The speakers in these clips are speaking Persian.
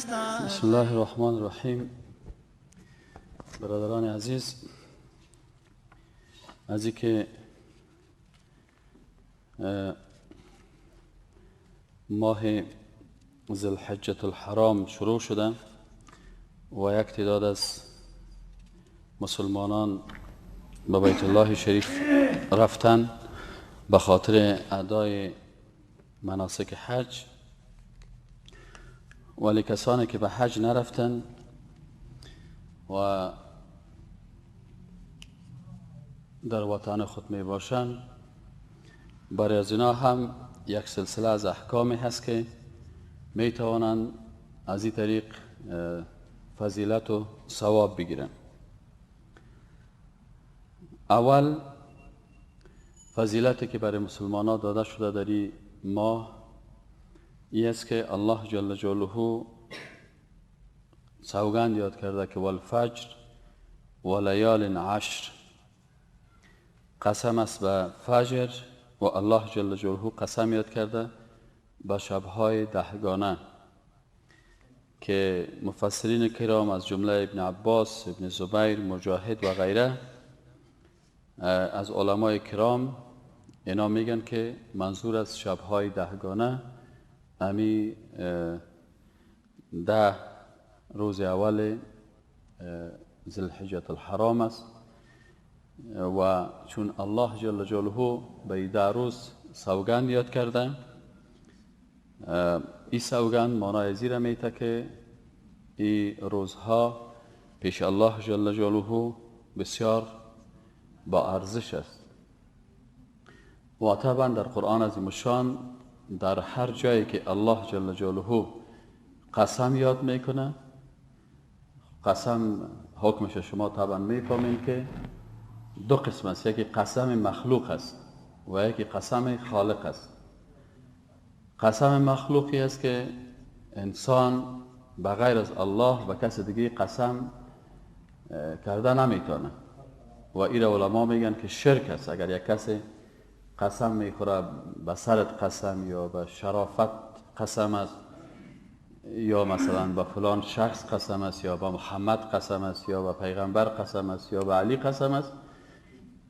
بسم الله الرحمن الرحیم. برادران عزیز، از اینکه ماه ذوالحجة الحرام شروع شده و یک تعداد از مسلمانان به بیت الله شریف رفتن به خاطر ادای مناسک حج، ولی کسانی که به حج نرفتن و در وطن خود می باشند، برای از اینا هم یک سلسله از احکامی هست که می توانند از این طریق فضیلت و ثواب بگیرن. اول فضیلتی که برای مسلمان ها داده شده در این ماه ای است که الله جل جلاله سوگند یاد کرده که والفجر و لیال عشر، قسم است به فجر و الله جل جلاله قسم یاد کرده به شبهای دهگانه که مفسرین کرام از جمله ابن عباس، ابن زبیر، مجاهد و غیره از علمای کرام اینا میگن که منظور از شبهای دهگانه امی 10 روز اول ذوالحجة الحرام است و چون الله جل جلاله به 10 روز سوگند یاد کرده، این سوگند معنای زیر میته که این روزها پیش الله جل جلاله بسیار با ارزش است. و طبعا در قرآن عظیم الشان در هر جایی که الله جل جلاله قسم یاد میکنه، قسم حکمش شما طبعا میفهمین که دو قسم است، یکی قسم مخلوق است و یکی قسم خالق است. قسم مخلوقی است که انسان بغیر از الله و کس دیگه قسم کرده نمیتونه و ایره علما میگن که شرک است. اگر یک کسی قسم میخوره به سرت قسم یا به شرافت قسم است یا مثلا به فلان شخص قسم است یا به محمد قسم است یا به پیغمبر قسم است یا به علی قسم است،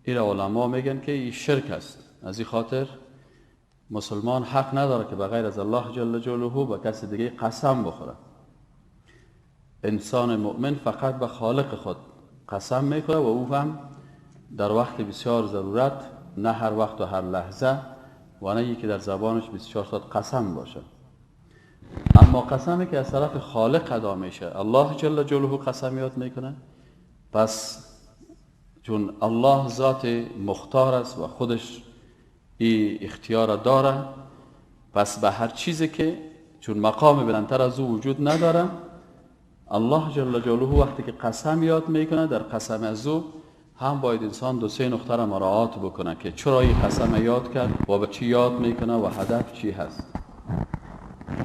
ایره علما میگن که این شرک است. از این خاطر مسلمان حق نداره که بغیر از الله جل جلاله به کس دیگه قسم بخوره. انسان مؤمن فقط به خالق خود قسم میخوره و او هم در وقت بسیار ضرورت، نه هر وقت و هر لحظه و نه یکی در زبانش 24 ساعت قسم باشه. اما قسمی که از طرف خالق ادا میشه، الله جل جلاله قسم یاد میکنه، پس چون الله ذات مختار است و خودش این اختیار داره، پس به هر چیزی که چون مقام بلندتر از او وجود نداره، الله جل جلاله وقتی که قسم یاد میکنه، در قسم از او هم باید انسان دو سه نقطه را مراعات بکنه که چرا این قسم یاد کرد و به چی یاد میکنه و هدف چی هست.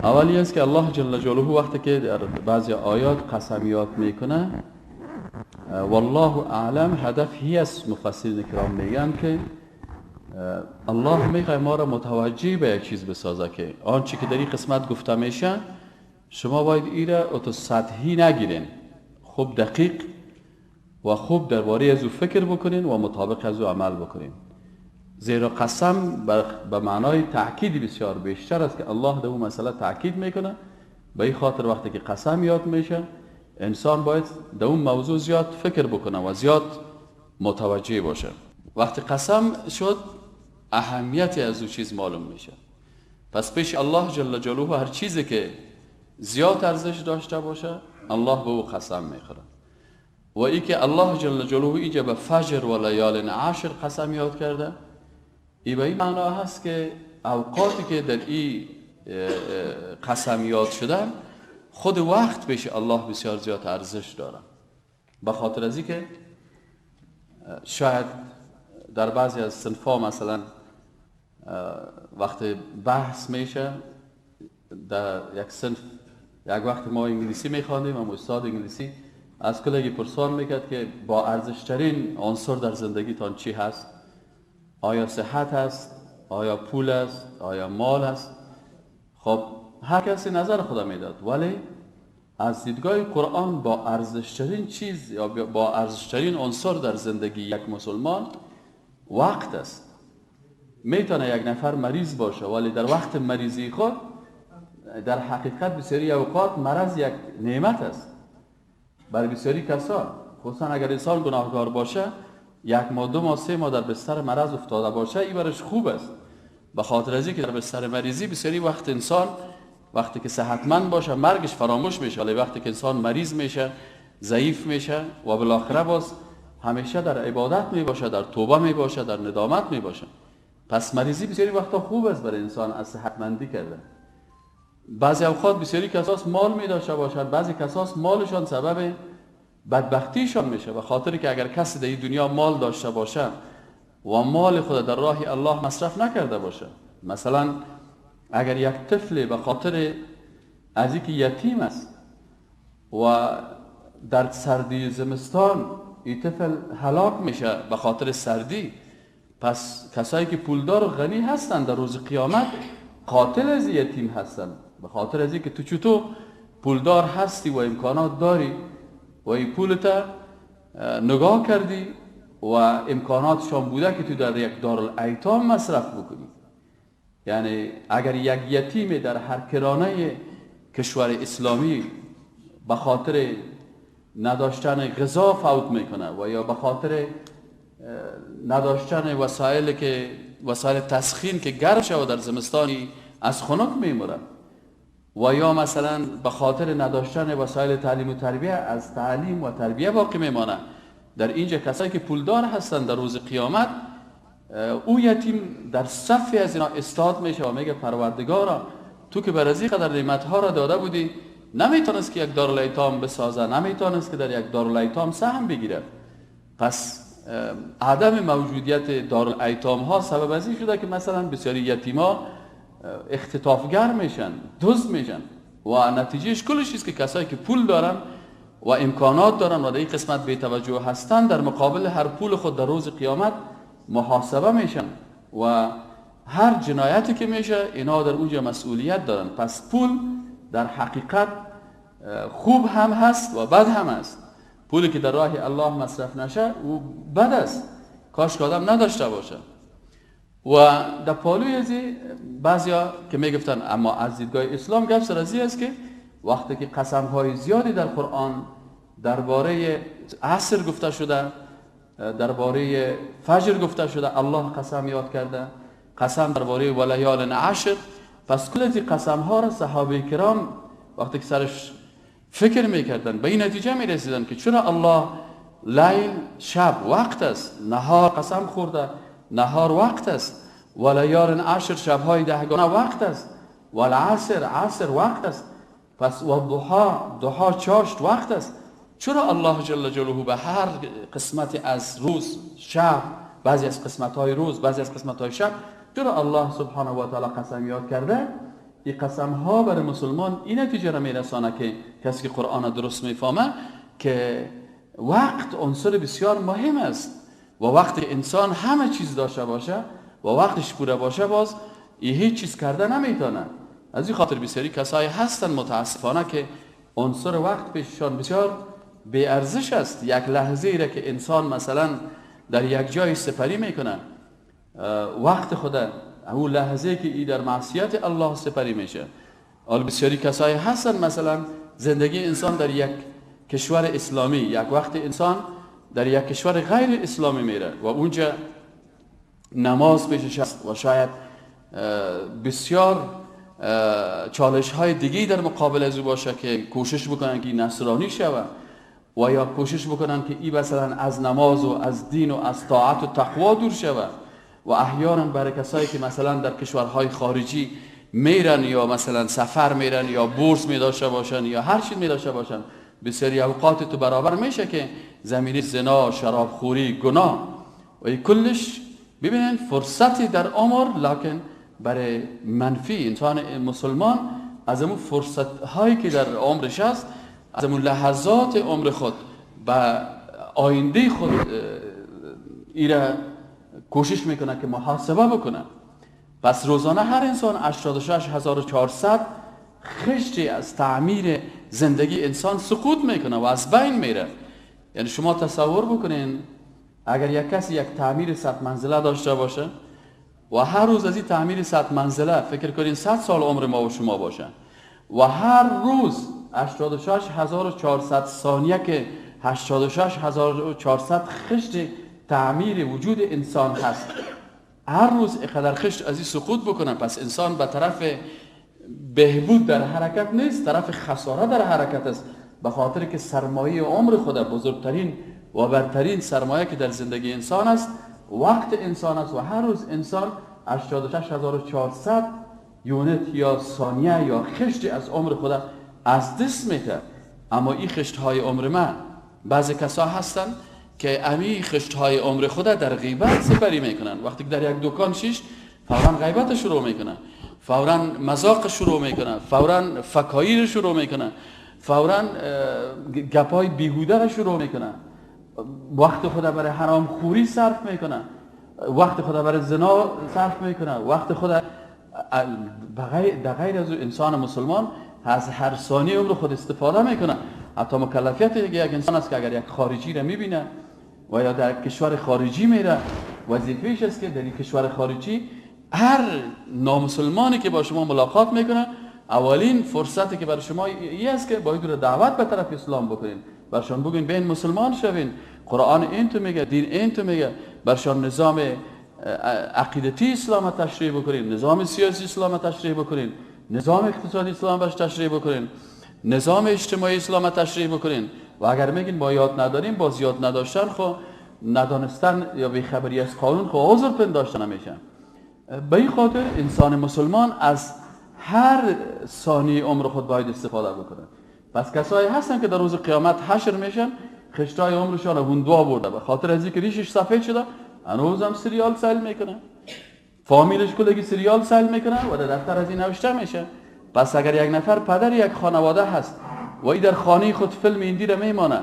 اولی است که الله جل جلاله وقتی که در بعضی آیات قسم یاد میکنه، والله اعلم هدف هی است. مفسرین کرام میگن که الله میخواد ما را متوجه به یک چیز بسازه که آنچه که در این قسمت گفته میشه شما باید ایره اتو سطحی نگیرین، خوب دقیق و خوب درباره از او فکر بکنین و مطابق از او عمل بکنین. زیرا قسم به معنای تأکید بسیار بیشتر است که الله در اون مسئله تأکید میکنه. به این خاطر وقتی که قسم یاد میشه انسان باید در اون موضوع زیاد فکر بکنه و زیاد متوجه باشه. وقتی قسم شد اهمیت از اون چیز معلوم میشه. پس پیش الله جل جلاله هر چیزی که زیاد ارزش داشته باشه الله به او قسم میخوره. و ای که الله جل جلاله اینجا به فجر و لیال عشر قسم یاد کرده، ای به این معنا هست که اوقاتی که در این قسم یاد شده خود وقت پیش الله بسیار زیاد ارزش داره. به خاطر از اینکه شاید در بعضی از صنف‌ها مثلا وقت بحث میشه در یک صنف، یک وقت ما انگلیسی میخواندیم و استاد انگلیسی از کلگی پرسان میکرد که با ارزشترین عنصر در زندگیتان چی هست؟ آیا صحت هست؟ آیا پول است؟ آیا مال است؟ خب هر کسی نظر خدا میداد، ولی از دیدگاه قرآن با ارزشترین چیز یا با ارزشترین عنصر در زندگی یک مسلمان وقت است. میتونه یک نفر مریض باشه، ولی در وقت مریضی خود در حقیقت بسیاری اوقات مرض یک نعمت است برای بسیاری کسان، خصوصا اگر انسان گناهکار باشه، یک ماه، 2 ماه، 3 ماه در بستر مرض افتاده باشه، این برش خوب است. به خاطر از اینکه در بستر مریضی بسیاری وقت انسان وقتی که صحتمند باشه مرگش فراموش میشه، ولی وقتی که انسان مریض میشه، ضعیف میشه و بالاخره باز همیشه در عبادت میباشه، در توبه میباشه، در ندامت میباشه. پس مریضی بسیاری وقتا خوب است برای انسان از صحتمندی کرده. بعضی اوقات بسیاری کساس مال می داشته باشند، بعضی کساس مالشان سبب بدبختیشان میشه، به خاطر که اگر کسی در این دنیا مال داشته باشه و مال خود در راه الله مصرف نکرده باشه، مثلا اگر یک طفل به خاطر از اینکه یتیم است و در سردی زمستان این طفل هلاک میشه به خاطر سردی، پس کسایی که پولدار و غنی هستند در روز قیامت قاتل از یتیم هستند، به خاطر از اینکه تو چطور پولدار هستی و امکانات داری و این پولت نگاه کردی و امکاناتشان بوده که تو در یک دارالایتام مصرف بکنی. یعنی اگر یک یتیم در هر کرانه کشور اسلامی به خاطر نداشتن غذا فوت میکنه و یا به خاطر نداشتن وسایل که وسایل تسخین که گرم شود در زمستانی از خنک میموره، و یا مثلا به خاطر نداشتن وسایل تعلیم و تربیه از تعلیم و تربیه باقی میمانه، در اینجا کسایی که پولدار هستند در روز قیامت او یتیم در صف از اینا استاد میشه و میگه پروردگارا تو که بر از این قدر نعمتها را داده بودی نمیتونست که یک دارالایتام بسازه، نمیتونست که در یک دارالایتام سهم بگیره. پس عدم موجودیت دارالایتام ها سبب از این شده که مثلا بسیاری یتیما اختطافگر میشن، دزد میشن و نتیجهش کلش است که کسایی که پول دارن و امکانات دارن و در این قسمت بی توجه هستن در مقابل هر پول خود در روز قیامت محاسبه میشن و هر جنایتی که میشه اینا در اونجا مسئولیت دارن. پس پول در حقیقت خوب هم هست و بد هم هست. پولی که در راه الله مصرف نشه او بد است، کاش که آدم نداشته باشه. و در پالوی ازی بعضیا که میگفتن اما از دیدگاه اسلام گپ سر ازی است که وقتی که قسم های زیادی در قرآن درباره عصر گفته شده، درباره فجر گفته شده، الله قسم یاد کرده، قسم درباره ولیال عشر، پس کل از قسم ها را صحابه کرام وقتی که سرش فکر میکردن به این نتیجه میرسیدن که چرا الله لیل شب وقت است، نهار قسم خورده، نهار وقت است، ولیال عشر شبهای دهگانه وقت است، والعصر عصر وقت است، پس و ضحا ضحا چاشت وقت است. چرا الله جل جلاله به هر قسمت از روز شب، بعضی از قسمت های روز، بعضی از قسمت های شب، چرا الله سبحانه و تعالی قسم یاد کرده؟ این قسم ها برای مسلمان این نتیجه را میرسانه که کسی که قرآن درست میفهمه که وقت عنصر بسیار مهم است و وقت انسان همه چیز داشته باشه و وقتش پوره باشه باز هیچ چیز کرده نمیتونه. از این خاطر بسیاری کسایی هستن متاسفانه که عنصر وقت پیششان بسیار بی ارزش است. یک لحظه ای را که انسان مثلا در یک جای سپری میکنه وقت خود، او لحظه که ای در معصیت الله سپری میشه. حال بسیاری کسایی هستن مثلا زندگی انسان در یک کشور اسلامی، یک وقت انسان در یک کشور غیر اسلامی میره و اونجا نماز پیشش است و شاید بسیار چالش های دیگه در مقابل از او باشه که کوشش بکنن که نصرانی شوه و یا کوشش بکنن که ای مثلا از نماز و از دین و از طاعت و تقوا دور شوه. و احیانا برای کسایی که مثلا در کشورهای خارجی میرن یا مثلا سفر میرن یا بورس می داشته باشن یا هر چیز می داشته باشن، بسیاری اوقات تو برابر میشه که زمینه زنا، شرابخوری، گناه و این کلش ببینن فرصتی در عمر، لکن برای منفی انسان مسلمان از اون فرصت هایی که در عمرش است، از اون لحظات عمر خود به آینده خود ایره کوشش میکنه که محاسبه بکنه. پس روزانه هر انسان 86400 خشتی از تعمیر زندگی انسان سقوط میکنه و از بین میره. یعنی شما تصور بکنین اگر یک کسی یک تعمیر 100 منزله داشته باشه و هر روز از این تعمیر 100 منزله فکر کنین 100 سال عمر ما و شما باشه و هر روز 86400 ثانیه که 86400 خشت تعمیر وجود انسان هست، هر روز اقدر خشت از این سقوط بکنه، پس انسان به طرف بهبود در حرکت نیست، طرف خساره در حرکت است. به خاطر که سرمایه عمر خود، بزرگترین و برترین سرمایه که در زندگی انسان است، وقت انسان است و هر روز انسان 86400 یونت یا ثانیه یا خشت از عمر خود از دست میده. اما این خشت های عمر من، بعضی کسا هستن که امی خشت های عمر خود در غیبت سپری میکنن. وقتی که در یک دکان شیشت، فورا غیبت شروع میکنن، فورا مذاق شروع میکنن، فورا فکایی شروع میکنن، فورا گپای بیهوده را شروع میکنن، وقت خود برای حرام خوری صرف میکنن، وقت خود برای زنا صرف میکنن، وقت خود در غیر از انسان مسلمان از هر ثانیه عمر خود استفاده میکنه. حتی مکلفیت یک انسان است که اگر یک خارجی را میبینه و یا در کشور خارجی میره، وظیفه‌اش است که در این کشور خارجی هر نامسلمانی که با شما ملاقات میکنه، اولین فرصتی که برای شما ای است که باید او را دعوت به طرف اسلام بکنین، برشان بگین بین مسلمان شوین، قرآن این تو میگه، دین این تو میگه، برشان نظام عقیدتی اسلام تشریح بکنین، نظام سیاسی اسلام تشریح بکنین، نظام اقتصادی اسلام برش تشریح بکنین، نظام اجتماعی اسلام تشریح بکنین. و اگر میگین با یاد نداریم، باز یاد نداشتن خو ندانستن یا بیخبری از قانون خو عذر پنداشته نمیشه. به این خاطر انسان مسلمان از هر ثانیه عمر خود باید استفاده بکنه. پس کسایی هستن که در روز قیامت حشر میشن، خشتای عمرشان هندوا برده، به خاطر از اینکه ریشش سفید شده هنوز هم سریال سیل میکنه، فامیلش کلگی سریال سیل میکنه و در دفتر از این نوشته میشه. پس اگر یک نفر پدر یک خانواده هست و ای در خانه خود فیلم هندی را میمانه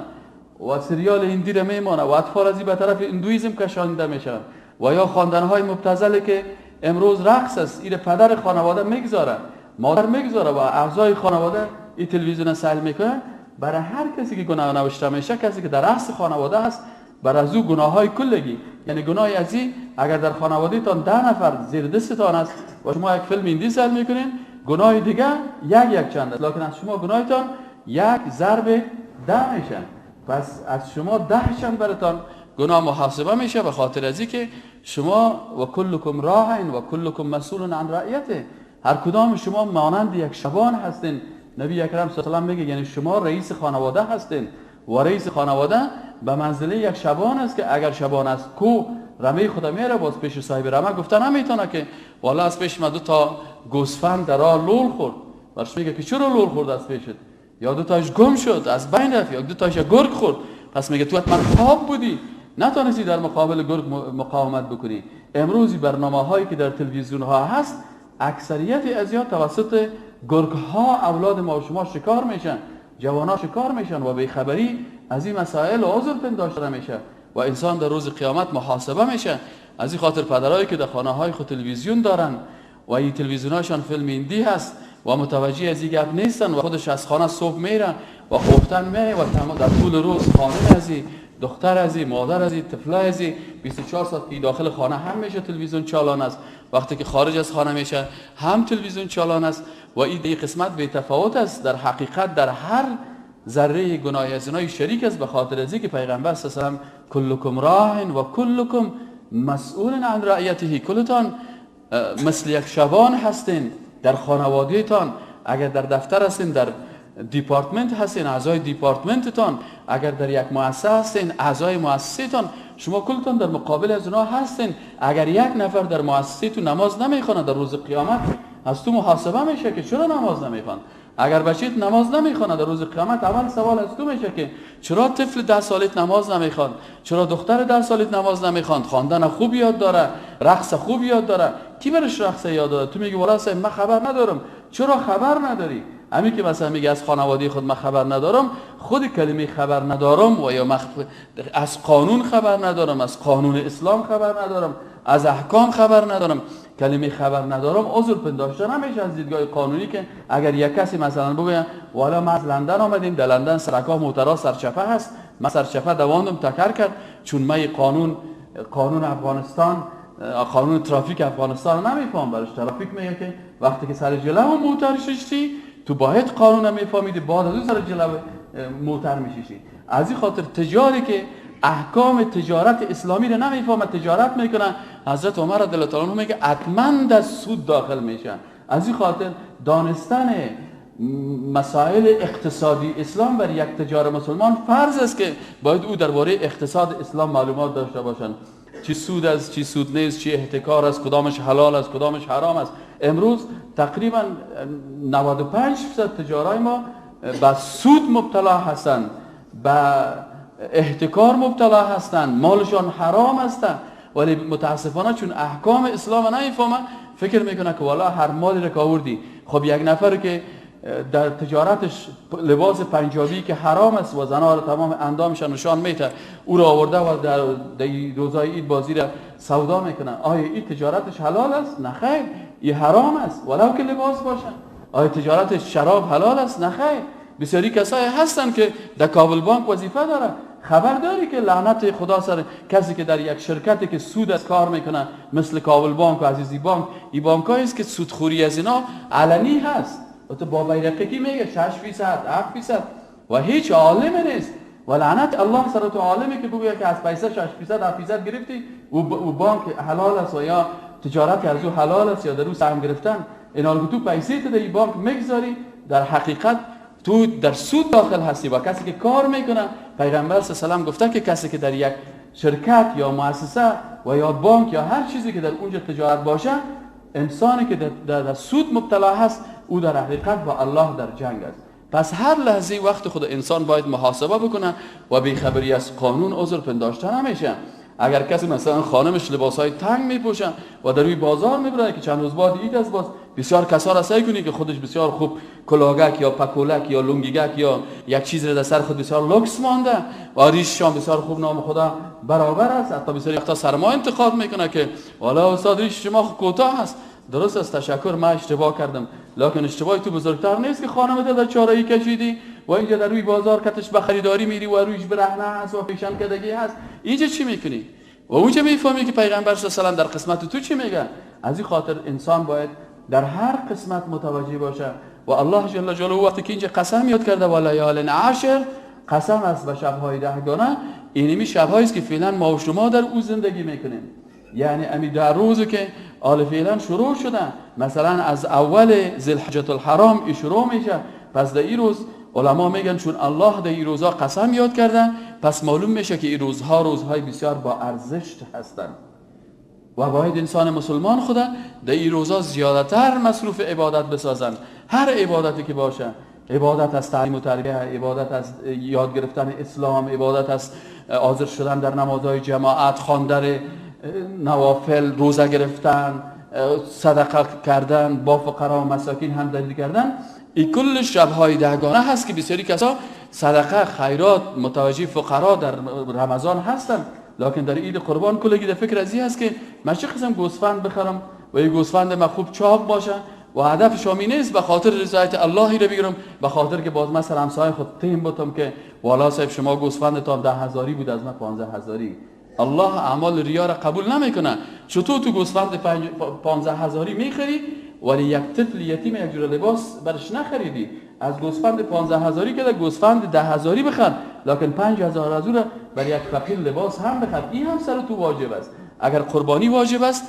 و سریال هندی را میمانه و اطفال از این به طرف هندویزم کشانده میشن و یا خواندنهای مبتذلی که امروز رقص است، این پدر خانواده میگذاره، مادر میگذاره و اعضای خانواده این تلویزیون سیل میکنه، برای هر کسی که گناه نوشته میشه، کسی که در رأس خانواده است، بر از او گناه های کلگی، یعنی گناه از این اگر در خانواده تان 10 نفر زیر دستتان است و شما یک فیلم هندی سیل میکنین، گناه دیگه یک چند است، لکن از شما گناهتان 1 ضرب 10 میشه. پس از شما 10 چند براتان گناه محاسبه میشه، به خاطر از اینکه شما و کلکم راع و کلکم مسئول عن رعیته، هر کدام شما مانند یک شبان هستین. نبی اکرم صلی الله علیه و میگه یعنی شما رئیس خانواده هستین و رئیس خانواده به منزله یک شبان است که اگر شبان است کو رمه خدا میره، باز پیش صاحب رمه گفته نمیتونه که والا از پیش ما 2 تا گوسفند در راه لول خورد، برش میگه که چرا لول خورد از پیشت، یا 2 تاش گم شد از بین رفت، یا 2 تاش گرگ خورد. پس میگه تو حتما خواب بودی، نتونستی در مقابل گرگ مقاومت بکنی. امروزی برنامه هایی که در تلویزیون ها هست، اکثریت از یا توسط گرگ ها اولاد ما و شما شکار میشن، جوان ها شکار میشن و بیخبری از این مسائل عذر پنداشته میشه و انسان در روز قیامت محاسبه میشه. از این خاطر پدرایی که در خانه های خود تلویزیون دارن و این تلویزیون هاشان فیلم هندی هست و متوجه از این گپ نیستن و خودش از خانه صبح میره و خوفتن میره و تمام در طول روز خانه ازی، دختر ازی، مادر ازی، طفله ازی 24 ساعت که داخل خانه هم میشه تلویزیون چالان است، وقتی که خارج از خانه میشه هم تلویزیون چالان است و این قسمت بی تفاوت است. در حقیقت در هر ذره گناه از اینای شریک است، به خاطر از اینکه پیغمبر صلی الله علیه و کلکم راع و کلکم مسئول عن رعیته، کلتان مثل یک شبان هستین در خانوادهتان، اگر در دفتر هستین، در دیپارتمنت هستین، اعضای دیپارتمنتتان، اگر در یک مؤسسه هستین، اعضای مؤسسهتان، شما کلتان در مقابل از اونها هستین. اگر یک نفر در مؤسسه تو نماز نمیخونه، در روز قیامت از تو محاسبه میشه که چرا نماز نمیخوان. اگر بچیت نماز نمیخونه، در روز قیامت اول سوال از تو میشه که چرا طفل 10 سالت نماز نمیخوان، چرا دختر 10 سالت نماز نمیخوان، خواندن خوب یاد داره، رقص خوب یاد داره، کی برش رقص یاد داره؟ تو میگی والا من خبر ندارم. چرا خبر نداری؟ همین که مثلا میگه از خانواده خود من خبر ندارم، خود کلمه خبر ندارم و یا از قانون خبر ندارم، از قانون اسلام خبر ندارم، از احکام خبر ندارم. کلمه خبر ندارم عذر پنداشته نمیشه از دیدگاه قانونی که اگر یک کسی مثلا بگه والا ما از لندن آمدیم، در لندن سرکا موترا سرچپه هست، من سرچپه دواندم تکر کرد، چون من قانون افغانستان، قانون ترافیک افغانستان نمیفهم. براش ترافیک میگه که وقتی که سر جلو موتر ششتی تو باید قانون میفهمیدی، بعد از اون سر جلو موتر میشیشی. از این خاطر تجاری که احکام تجارت اسلامی رو نمیفهمه تجارت میکنه، حضرت عمر رضی الله تعالی عنه میگه حتما در سود داخل میشن. از این خاطر دانستن مسائل اقتصادی اسلام بر یک تجار مسلمان فرض است که باید او درباره اقتصاد اسلام معلومات داشته باشند، چی سود است، چی سود نیست، چی احتکار است، کدامش حلال است، کدامش حرام است. امروز تقریبا 95% تجارای ما به سود مبتلا هستند، به احتکار مبتلا هستند، مالشان حرام هستند، ولی متاسفانه چون احکام اسلام نمیفهمن فکر میکنه که والا هر مالی را که آوردی. خب یک نفر که در تجارتش لباس پنجابی که حرام است و زنها را تمام اندامش نشان میده، او را آورده و در روزهای عید بازی را سودا میکنه، آیا این تجارتش حلال است؟ نه خیر، این حرام است ولو که لباس باشه. آیا تجارتش شراب حلال است؟ نه خیر. بسیاری کسایی هستند که در کابل بانک وظیفه داره، خبر داری که لعنت خدا سر کسی که در یک شرکتی که سود از کار میکنه مثل کابل بانک و عزیزی بانک، این بانک است که سودخوری از اینا علنی هست و تو با بیرقی کی میگه 6% 7% و هیچ عالم نیست. و لعنت الله سر تو عالمی که بگوید که از پیسه 6% 7% گرفتی و بانک حلال است و یا تجارت از او حلال است یا در او سهم گرفتن، اینا که تو پیسه تو در این بانک میگذاری در حقیقت تو در سود داخل هستی. با کسی که کار میکنه، پیغمبر صلی الله علیه و سلم گفته که کسی که در یک شرکت یا مؤسسه و یا بانک یا هر چیزی که در اونجا تجارت باشه، انسانی که در سود مبتلا هست او در حقیقت با الله در جنگ است. پس هر لحظه وقت خود انسان باید محاسبه بکنه و بیخبری از قانون عذر پنداشته نمیشه. اگر کسی مثلا خانمش لباسهای تنگ میپوشه و در روی بازار میبره که چند روز بعد عید است، باز بسیار کسا را سعی کنی که خودش بسیار خوب کلاگک یا پکولک یا لنگیگک یا یک چیز را در سر خود بسیار لوکس مانده و ریشش بسیار خوب نام خدا برابر است، حتی بسیار وقتا سرما انتقاد میکنه که والا استاد ریش شما کوتاه است. درست است، تشکر، من اشتباه کردم، لکن اشتباهی تو بزرگتر نیست که خانمت در چاره‌ای کشیدی و اینجا در روی بازار کتش به خریداری میری و رویش برهنه هست و پیشن کدگی هست، اینجا چی میکنی؟ و اونجا میفهمی که پیغمبر صلی الله علیه و در قسمت تو چی میگه. از این خاطر انسان باید در هر قسمت متوجه باشه. و الله جل جلاله وقتی که اینجا قسم یاد کرده و لیال عشر، قسم است به شب‌های دهگانه، اینمی شب‌هایی است که فعلا ما و شما در او زندگی میکنیم. یعنی امی در روزی که آل فعلا شروع شده، مثلا از اول ذوالحجة الحرام شروع میشه. پس در این روز علما میگن چون الله در این روزها قسم یاد کرده، پس معلوم میشه که این روزها روزهای بسیار با ارزش هستند و باید انسان مسلمان خدا در این روزها زیادتر مصروف عبادت بسازن. هر عبادتی که باشه، عبادت از تعلیم و تربیه، عبادت از یاد گرفتن اسلام، عبادت از حاضر شدن در نمازهای جماعت، خواندن نوافل، روزه گرفتن، صدقه کردن، با فقرا و مساکین همدردی کردن، این کل شب‌های دهگانه هست که بسیاری کسا صدقه خیرات متوجه فقرا در رمضان هستن، لکن در عید قربان کلگی در فکر ازی هست که من چه قسم گوسفند بخرم و این گوسفند ما خوب چاق باشه و هدف شامی نیست به خاطر رضایت اللهی رو بگیرم، به خاطر که باز مثلا همسایه خود تیم بودم که والا صاحب شما گوسفند تا 10,000 بود از من 15,000. الله اعمال ریا را قبول نمیکنه. چطور تو گوسفند 15,000 میخری ولی یک طفل یتیم یک جور لباس برش نخریدی؟ از گوسفند 15,000 که گوسفند 10,000 بخر، لکن 5,000 از او را بر یک فقیر لباس هم بخر. این هم سر تو واجب است. اگر قربانی واجب است،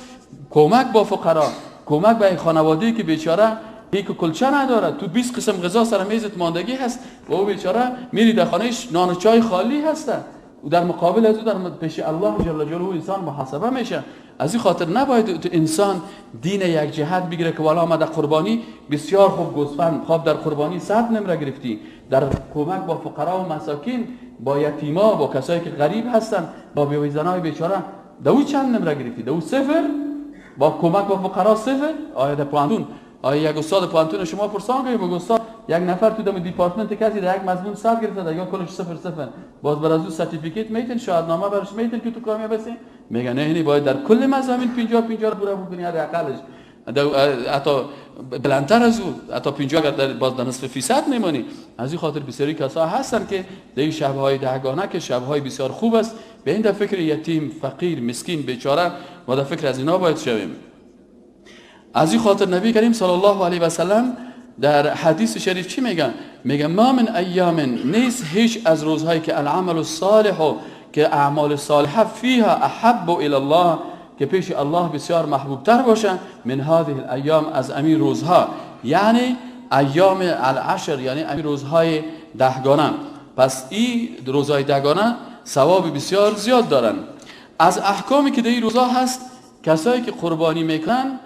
کمک با فقرا، کمک به خانواده‌ای که بیچاره یک کلچه نداره، تو 20 قسم غذا سر میزت ماندگی هست و او بیچاره میری در خانهش نان و چای خالی هست، و در مقابل از او در پیش الله جل جلاله انسان محاسبه میشه. از این خاطر نباید انسان دین یک جهت بگیره که والا ما در قربانی بسیار خوب گوسفند، خواب در قربانی 100 نمره گرفتی، در کمک با فقرا و مساکین، با یتیما، با کسایی که غریب هستن، با بیوه بیچاره، در او چند نمره گرفتی؟ در او 0. با کمک با فقرا 0. آیا در پوانتون، آیا یک استاد پوانتون شما پرسان کنید بگو استاد یک نفر تو دم دیپارتمنت کسی در یک مضمون 100 گرفته، در کلش 0 0، باز بر از او certificate میتین، شهادنامه برش میتین که تو کامیاب هستی؟ میگن نه، باید در کل مضامین 50 50 پورا بکنی، حداقلش، حتی بلندتر از او، حتی 50 اگر در باز در نصف فیصد میمانی. از این خاطر بسیاری کسا هستن که در این شبهای دهگانه که شبهای بسیار خوب است، به این در فکر یتیم، فقیر، مسکین، بیچاره و در فکر از اینا باید شویم. از این خاطر نبی کریم صلی الله علیه و سلم در حدیث شریف چی میگن؟ میگن ما من ایام، نیست هیچ از روزهایی که العمل الصالح، که اعمال صالحه، فیها احب الی الله، که پیش الله بسیار محبوب تر باشه، من هذه الایام، از امی روزها، یعنی ایام العشر، یعنی امی روزهای دهگانه. پس این روزهای دهگانه ثواب بسیار زیاد دارن. از احکامی که در این روزها هست، کسایی که قربانی میکنن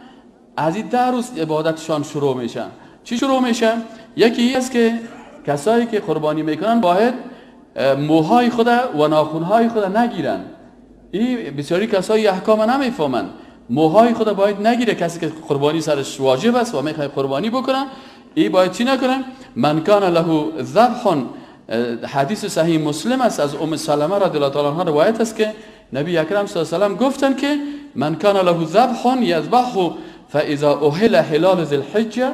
از این 10 روز عبادتشان شروع میشه. چی شروع میشه؟ یکی این است که کسایی که قربانی میکنن باید موهای خود و ناخونهای خود نگیرن. این بسیاری کسایی احکام نمیفهمن. موهای خود باید نگیره. کسی که قربانی سرش واجب است و میخواد قربانی بکنن، این باید چی نکنن؟ من کان له ذبح، حدیث صحیح مسلم است، از ام سلمه رضی الله تعالی عنها روایت است که نبی اکرم صلی الله علیه و سلم گفتند که من کان له ذبح یذبح فاذا اهل هلال ذی الحجه.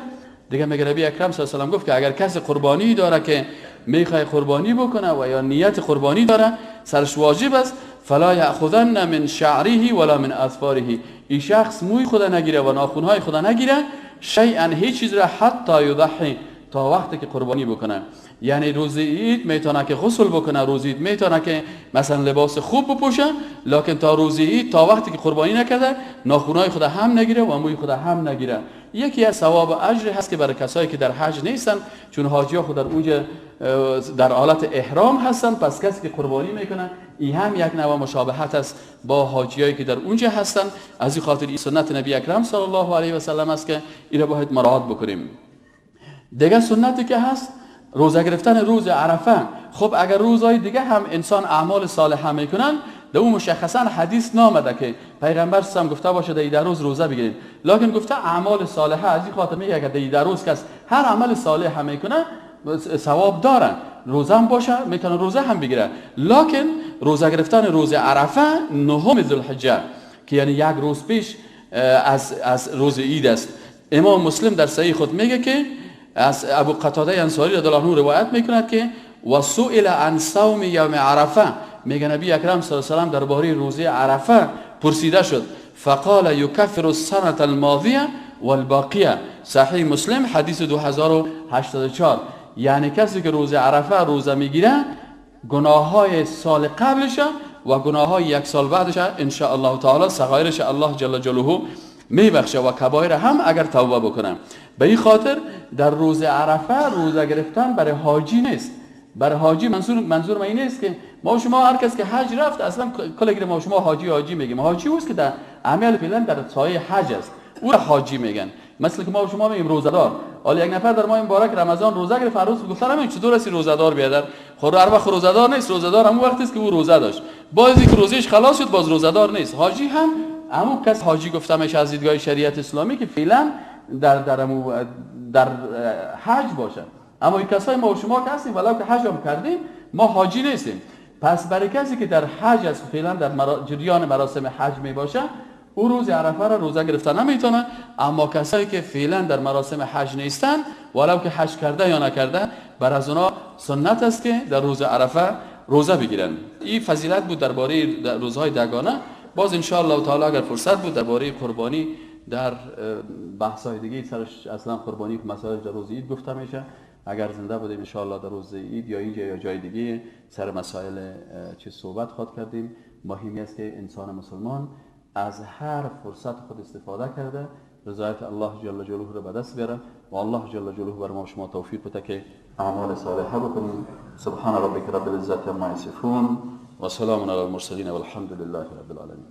دیگه میگه نبی اکرم صلی الله علیه و سلم گفت که اگر کسی قربانی داره که میخواد قربانی بکنه و یا نیت قربانی داره، سرش واجب است، فلا یاخذن من شعره ولا من اظفاره، این شخص موی خود نگیره و ناخونهای خود نگیره، شیئا، هیچ چیز را، حتی یضحی، تا وقتی که قربانی بکنه. یعنی روز عید میتونه که غسل بکنه، روز عید میتونه که مثلا لباس خوب بپوشه، لکن تا روز عید، تا وقتی که قربانی نکرده، ناخونای خود هم نگیره و موی خود هم نگیره. یکی از ثواب و اجر هست که برای کسایی که در حج نیستن، چون حاجی ها خود در اونجا در حالت احرام هستن. پس کسی که قربانی میکنه، این هم یک نوع مشابهت است با حاجیایی که در اونجا هستن. از این خاطر این سنت نبی اکرم صلی الله علیه و سلم است که این را باید مراعات بکنیم. دیگه سنتی که هست، روزه گرفتن روز عرفه. خب، اگر روزهای دیگه هم انسان اعمال صالحه میکنن، در اون مشخصا حدیث نامده که پیغمبر هم گفته باشه در 10 روز روزه بگیریم، لکن گفته اعمال صالحه. از این خاطر میگه اگر در 10 روز کس هر عمل صالح هم میکنه ثواب داره، روزه هم باشه میتونه روزه هم بگیره. لکن روزه گرفتن روز عرفه، نهم ذوالحجه، که یعنی یک روز پیش از روز عید است. امام مسلم در صحیح خود میگه که از ابو قتاده انصاری رضی الله عنه روایت میکند که و سئل عن صوم یوم عرفه، میگه نبی اکرم صلی الله علیه و سلم درباره روزه عرفه پرسیده شد، فقال یکفر السنه الماضیه والباقیه. صحیح مسلم، حدیث 2084. یعنی کسی که روز عرفه روزه میگیره، گناه های سال قبلش و گناه های یک سال بعدش ان شاء الله تعالی، صغایرش الله جل جلاله میبخشه و کبایر هم اگر توبه بکنه. به این خاطر در روز عرفه روزه گرفتن برای حاجی نیست. برای حاجی منظور من این نیست که ما شما هر کس که حج رفت، اصلا کل ما شما حاجی حاجی میگیم. حاجی اوست که در عمل فعلا در سایه حج است، او را حاجی میگن. مثل که ما شما میگیم روزه‌دار. حالا یک نفر در ماه مبارک رمضان روزه گرفت، روز گفتن همین چطور هستی روزه‌دار بیادر؟ خب هر وقت روزه‌دار نیست. روزه‌دار همون وقتی است که او روزه داشت. باز که روزهش خلاص شد، باز روزه‌دار نیست. حاجی هم همون کس حاجی گفته میشه از دیدگاه شریعت اسلامی که فعلا در حج باشه. اما این کسای ما و شما که هستیم، ولو که حج هم کردیم، ما حاجی نیستیم. پس برای کسی که در حج است، فعلا در جریان مراسم حج می باشه، او روز عرفه را روزه گرفتن نمیتونه. اما کسایی که فعلا در مراسم حج نیستن، ولو که حج کرده یا نکرده، بر از اونا سنت است که در روز عرفه روزه بگیرن. این فضیلت بود درباره روزهای دگانه. باز ان الله تعالی اگر فرصت بود درباره قربانی در بحث های دیگه سرش، اصلا قربانی مسائل در روز عید گفته میشه. اگر زنده بودیم ان الله در روز عید یا اینجا یا جای دیگه سر مسائل چه صحبت خواد کردیم. مهمی است که انسان مسلمان از هر فرصت خود استفاده کرده رضایت الله جل جلاله رو به دست بیاره و الله جل جلاله بر ما شما توفیق بده که اعمال صالحه بکنیم. سبحان ربک رب العزت عما یصفون و سلام علی المرسلین والحمد لله رب العالمین.